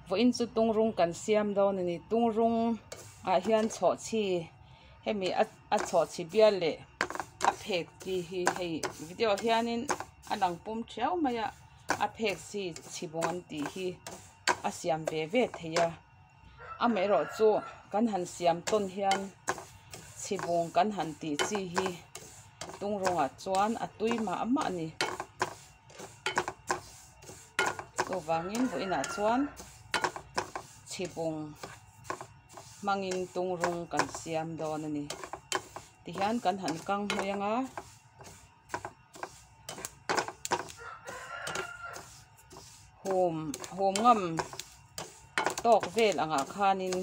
Vawiin chu tungrung kan siam dawn a ni. Tungrung ah hian chhawhchhi hemi a a chhawhchhi bial leh a phek chi hi hei video ah hianin a lang pum thiau mai a a phek chi chhibung an tih hi a siam ve ve thei a amaherawh chu kan han siam tawn hian chhibung kan han tih chi hi tungrungah chuan a tui mah mah a ni. Chuvangin vawiinah chuan chhibung hmangin tungrung kan siam dawn a ni. Tihian kan han kang hmui anga hum hum ngam tawk vel angah khanin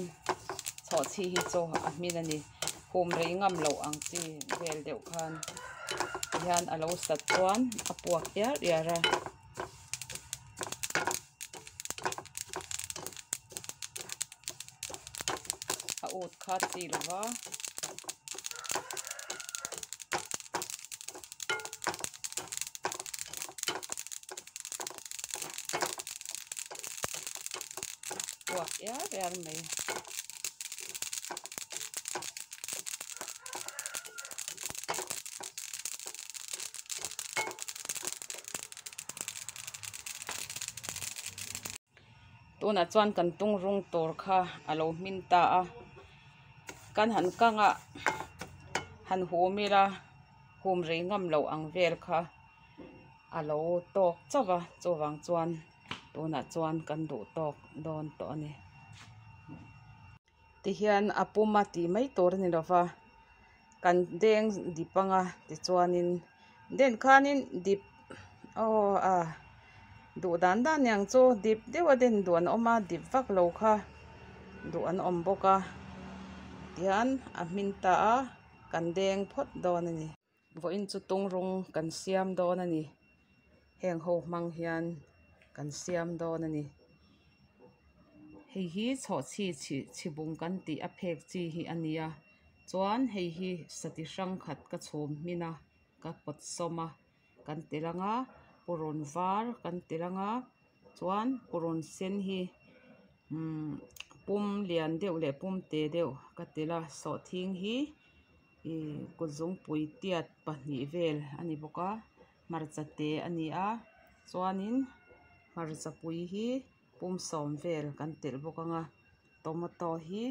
chhawhchhi hi chu a hmin a ni. Hum rei ngam loh ang chi vel deuh khan tihian a lo sat chuan a puak iar iar a. A ut kha chi lova. Puak iar iar mai. Tunah chuan kan tungrung tur kha a lo hmin ta a kan han kang a han hum ila hum rei ngam loh ang vel kha a lo tawk chauh va chuvang chuan tunah chuan kan duh tawk dawn tawh a ni. Tihian a pum a tih mai tur a ni lo va kan deng dip anga tichuanin den khanin dip aw a duh dan dan niang chu dip deuh a den duh an awm a dip vak lo kha duh an awm bawk a tihian a hmin ta a kan deng phawt dawn a ni. Vawiin chu tungrung kan siam dawn a ni heng ho hmang hian kan siam dawn a ni hei hi chhawhchhi chhi chhibung kan tih a phek chi hi a ni a chuan hei hi sati hrang khat ka chhum hmin a ka pawt sawm a kan tel ang a purun var kan tel ang a chuan purun sen hi umm pum lian deuh leh pum te deuh ka tel a sawhthing hi. Ihh kutzungpui tiat pahnih vel a ni bawk a hmarcha te a ni a chuanin hmarcha pui hi pum sawm vel kan telh bawk ang a tomato hi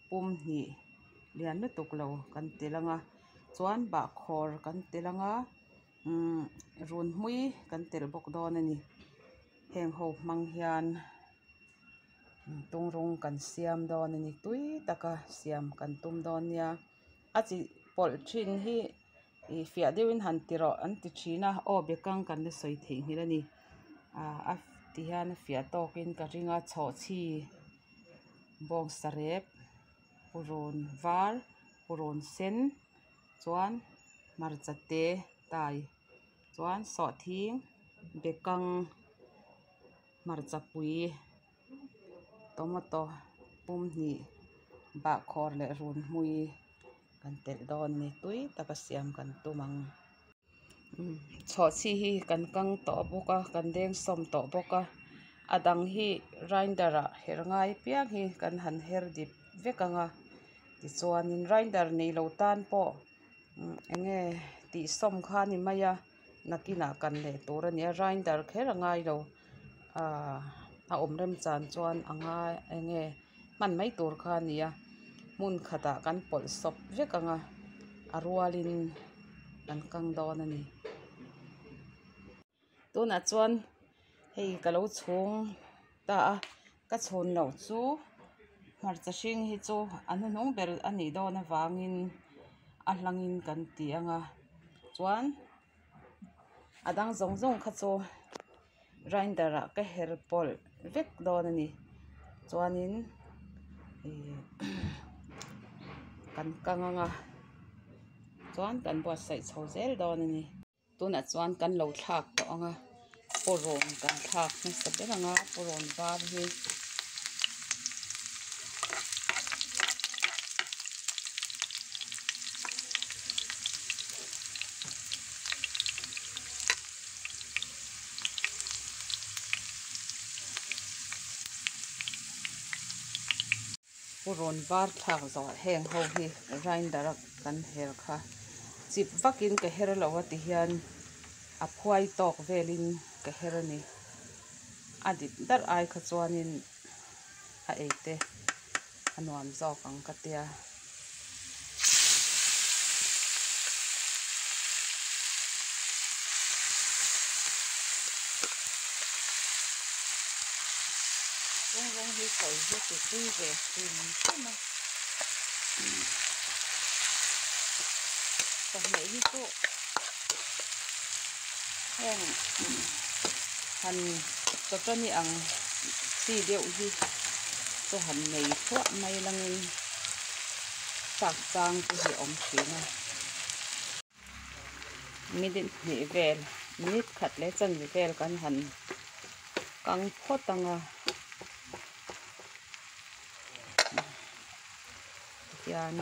pum hnih lian lutuk lo kan telh ang a chuan bahkhawr kan telh ang a umm runhmui kan telh bawk dawn a ni heng ho hmang hian. Tungrung kan siam dawn a ni tui taka siam kan tum dawn nia a chi pawlh thin hi ih fiah deuhin han ti rawh an ti thin a aw bekang kan la sawi theih nghilh a ni ah a ti hian a fiah tawkin ka ring a chhawhchhi bawngsa rep purun var purun sen chuan hmarcha te tai chuan sawhthing bekang. Hmarcha pui tomato pum hnih bahkhawr leh runhmui kan telh dawn a ni tui taka siam kan tum ang chhawhchhi hi kan kang tawh bawk a kan deng sawm tawh bawk a a dang hi grinder ah her ngai piang hi kan han her dip vek ang a tichuanin grinder nei lo tan pawh eng nge tih sawm kha a ni mai a. Nakinah kan leh tur a ni a grinder kher a ngai lo ahh a awm rem chan chuan a ngai eng nge hman mai tur kha a ni a hmun khatah kan pawlh sawp vek ang a a rualin kan kang dawn a ni tunah chuan hei ka lo chhung ta a ka chhun loh chu hmarcha hring hi chu a hnuhnung ber a nih dawn avangin a hlangin kan ti ang a chuan a dang zawng zawng kha chu grinder ah ka her pawlh vek dawn a ni chuanin ihh kan kang ang a chuan kan buatsaih chho zel dawn a ni. Tunah chuan kan lo thlak tawh ang a pawrawn kan thlak hmasa ber ang a pawrawn var hi. Purun var thlak zawh heng ho hi grinder a kan her kha chip vakin ka her lo a ti hian a phuai tawk velin ka her a ni a dip darh ai kha chuanin a ei te a nuam zawk ang ka tia. Rawng rawng hi sawi hi ti tui ve hrim hrim a chawhmeh hi chu heng han chawchawni ang chi deuh hi chu han nei thuah mai langin chak chang te hi a awm thin a. Minute hnih vel minute khat leh chanve vel kan han kang phawt ang a tihian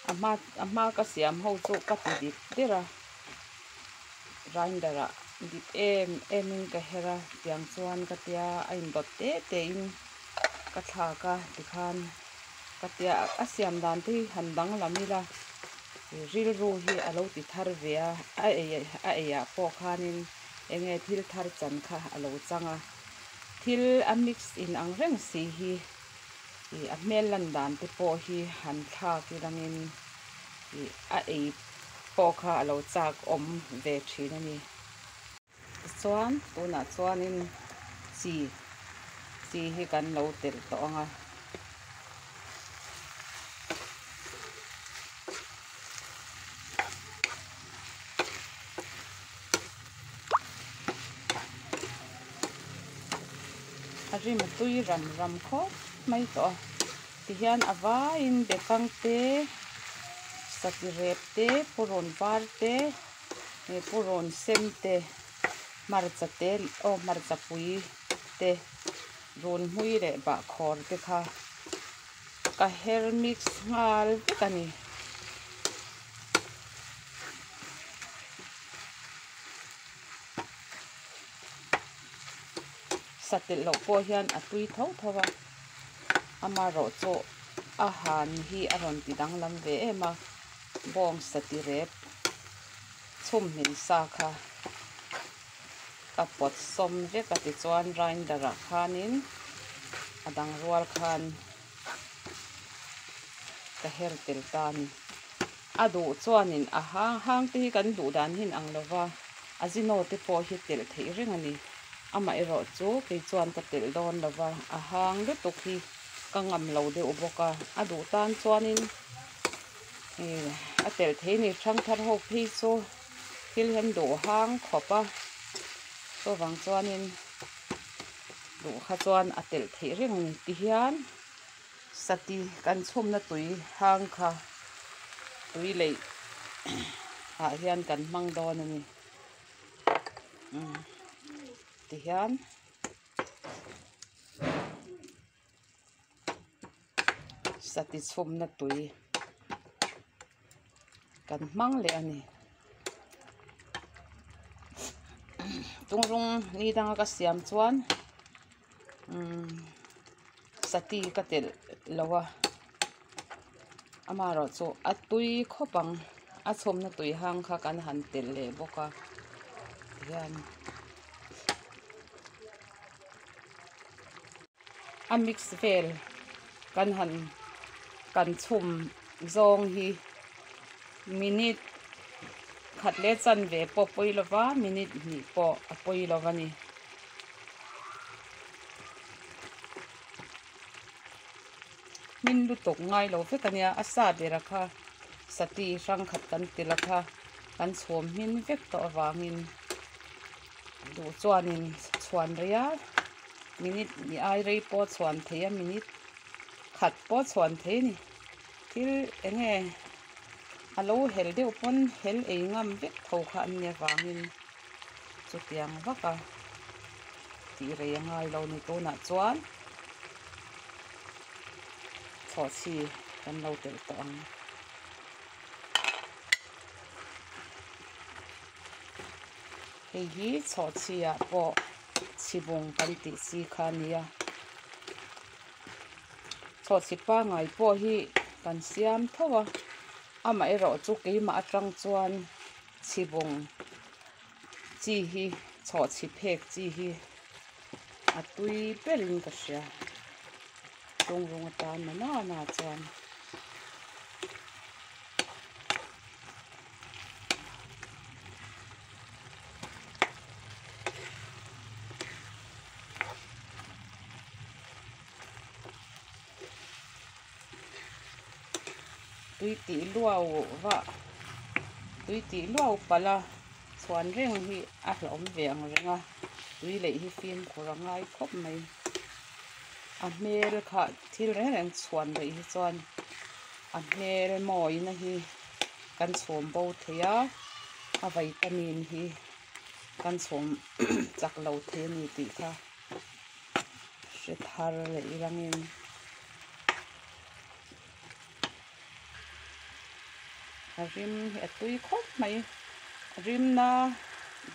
a hma a hma ka siam ho chu ka ti dip der a grinder ah dip em em in ka her a tiang chuan ka tia a indawt te te in ka thlak a tikhan. Ka tia a siam dan te hi han danglam ila rilru hi a lo ti thar ve a, a ei a eiah pawh khanin eng nge thil thar chan kha a lo chang a, thil a mix in ang reng si hi ih a hmel lan dan te pawh hi han thlak ilangin ih a ei pawh kha a lo chak awm ve thin a ni. Tichuan tunah chuanin chi chi hi kan lo telh tawh ang a. A rim a tui ram ram khawp mai tawh a tihian a vaiin bekang te sati rep te purun var te. He purun sen te hmarcha te aw hmarcha pui te runhmui leh bahkhawr te kha ka her mix nghal vek a ni. Sa telh loh pawh hian a tui tho tho a amaherawh chu a han hi a rawn ti danglam ve em a. Bawng sati rep chhum hmin sa kha ka pawt sawm vek a tichuan grinder ah khanin a dang rual khan ka her tel ta a ni. A duh chuanin a hang hang te hi kan duh dan hi ang lova a zino te pawh hi telh theih reng a ni. Amaherawh chu kei chuan ka telh dawn lova a hang lutuk hi ka ngam lo deuh bawk a, a duh tan chuanin. Ih a telh thei ni hrang thar ho phei chu thil hian duh hang khawp a chuvang chuanin duh kha chuan a telh theih reng a ni tihian sati kan chhumna tui hang kha tui leih ah hian kan hmang dawn a ni umm tihian. Sati chhumna tui kan hmang leh a ni tungrung ni danga ka siam chuan umm sati ka telh lo a amaherawh chu a tui khawp ang a chhumna tui hang kha kan han telh leh bawk a tihian. A mix vel kan han kan chhum zawng hi minute khat leh chanve pawh pawi lo va minute hnih pawh a pawi lo a ni. Hmin lutuk ngai lo vek a nia a sa bera kha sati hrang khat kan ti la kha kan chhum hmin vek tawh avangin duh chuanin chhuan rei a. Minute ni ai rei pawh chhuan thei a minute khat pawh chhuan thei a ni thil eng nge a lo hel deuh pawn hel ei ngam vek tho kha an nia vangin chutiang vak a tih rei a ngai lo ni tunah chuan chhawhchhi kan lo telh tawh ang. Hei hi chhawhchhi ah pawh. Chhibung kan tih chi kha a nia. Chhawhchhi pangngai pawh hi kan siam tho a, amaherawh chu keimah atang chuan chhibung chi hi chhawhchhi phek chi hi a tui berin ka hria tungrung atan na na chuan. Tui tih luau vah tui tih luau palh a chhuan reng hi a hlauhawm ve ang reng a tui leih hi fimkhur a ngai khawp mai a hmel kha thil reng reng chhuan rih hi chuan a hmel mawina hi kan chhum bo thei a a vitamin hi kan chhum chak lo thei a ni tih kha. Hre thar leh irangin a rim hi a tui khawp mai rimna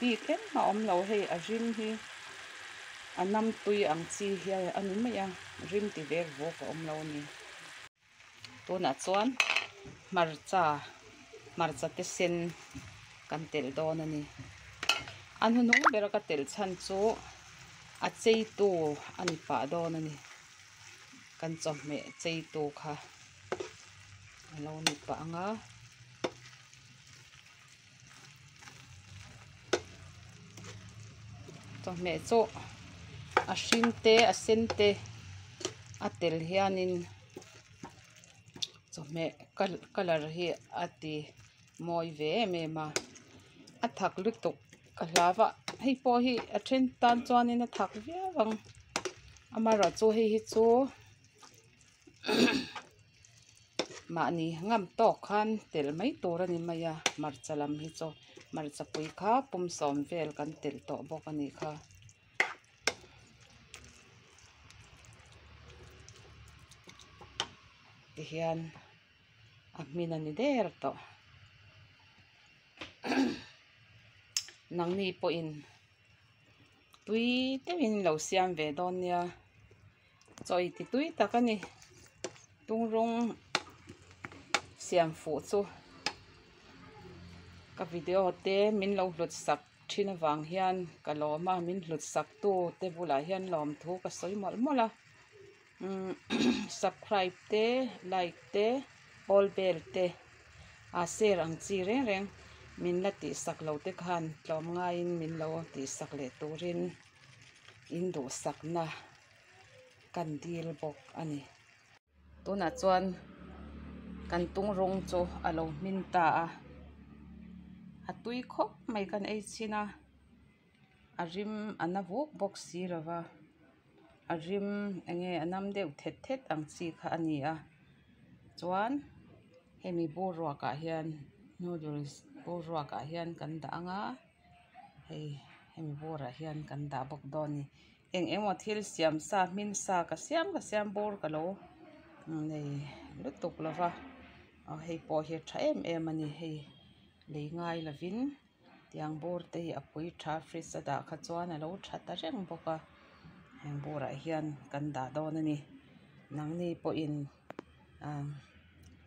bik engmah a awm lo hei a rim hi a nam tui ang chi hi a ni mai a rim ti vek vawk a awm lo a ni. Tunah chuan hmarcha hmarcha te sen kan telh dawn a ni. A hnuhnung bera ka telh chhan chu a cheitu a ni pah dawn a ni. Kan chawhmeh cheitu kha a lo ni pah ang a. Chawhmeh chu a hring te a sen te a tel hianin chawhmeh colour hi a ti mawi ve em em a a thak lutuk ka hlau a hei pawh hi a then tan chuanin a thak viau ang amaherawhchu hei hi chu. Mahni ngam tawk khan telh mai tur a ni mai a, hmarcha lam hi chu hmarcha pui kha pum sawm vel kan telh tawh bawk a nih kha. Tihian a hmin a ni der tawh nangni pawhin tui deuhin lo siam ve dawn nia. Chawi ti tui tak a ni tung rawng siam fuh chu ka video te min lo hlut sak thin avang hian ka lawm a min hlut sak tu te bulah hian lawmthu ka sawi mawlh mawlh a umm subscribe te like te all bell te a share ang chi reng reng min la tih sak lo te khan tlawm ngaiin min lo tih sak leh turin. In duhsakna kan dil bawk a ni. Tunah chuan kan tung rawng chu a lo hmin ta a, a tui khawp mai kan ei chhin a, a rim a na vuk bawk si lo va, a rim eng nge a nam deuh thet thet ang chi kha a ni a, chuan hemi bur ruakah hian noodles bur ruakah hian kan dah ang a. Hei hemi bawrah hian kan dah bawk dawn a ni eng emaw thil siam sa hmin sa ka siam ka siam bawr ka lo nei lutuk lo va aw hei pawh hi a tha em em a ni hei lei ngai lovin tiang bawr te hi a pui tha fridge a dah kha chuan a lo tha ta reng bawk a heng bawrah hian kan dah dawn a ni nangni pawhin ah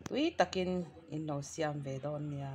tui takin in lo siam ve dawn nia.